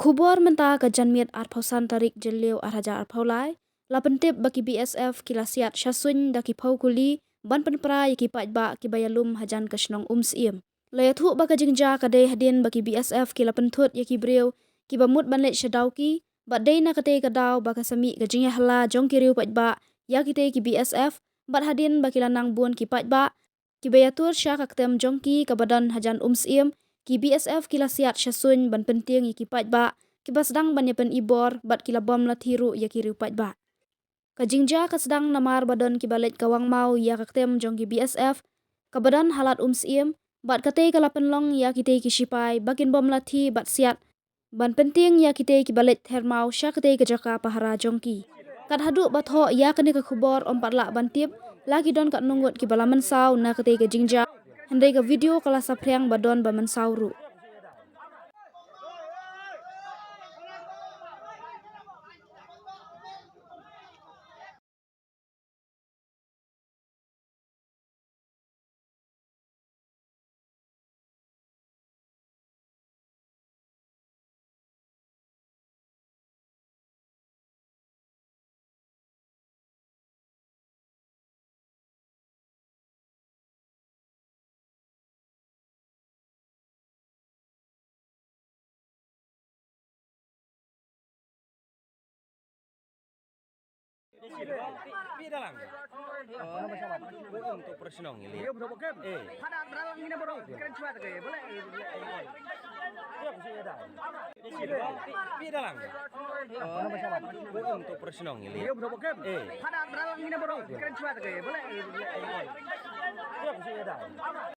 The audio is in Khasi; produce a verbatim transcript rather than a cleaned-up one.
Khubor mynta ka janmiet arphew san tarik Jylliew ar hajar arphew lai, la pyntip ba ki B S F ki la siat sha suiñ da ki phew kuli ban pynpra ïa ki paidbah kiba ïalum hajan ka shnong Umsyiem. La ïathuh ba ka jingjia ka dei hadien ba ki B S F ki la pynthut ïa ki briew kiba mut ban leit sha Dawki, bad dei na katei ka daw ba ka sa mih ka jingïahala jong ki riew paidbah ïa kitei ki B S F, bad hadien ba ki la nang bun ki paidbah kiba ïatur sha ka ktem jong ki kaba don hajan Umsyiem, ki B S F ki la siat sha suiñ ban pyntieng ïa ki paidbah kiba sdang ban ïapynibor, bad ki la bom lathi ruh ïa ki riew paidbah. Ka jingjia ka sdang namar ba don kiba leit kawang maw ïa ka ktem jong ki B S F kaba don ha lad Umsyiem, bad katei ka la pynlong ïa kitei ki shipai ba kin bom lathi bad siat ban pyntieng ïa kitei kiba leit ther maw sha katei ka jaka pahara jong ki. Kat haduh ba thoh ïa kane ka khubor ym pat lah ban tip la ki don katno ngut kiba la mynsaw na katei ka jingjia, hynrei ka video ka la saphriang ba don ba mynsaw ruh. Pi dalang. Untuk persnong ini. Eh. Pi dalang. Untuk persnong ini. Eh.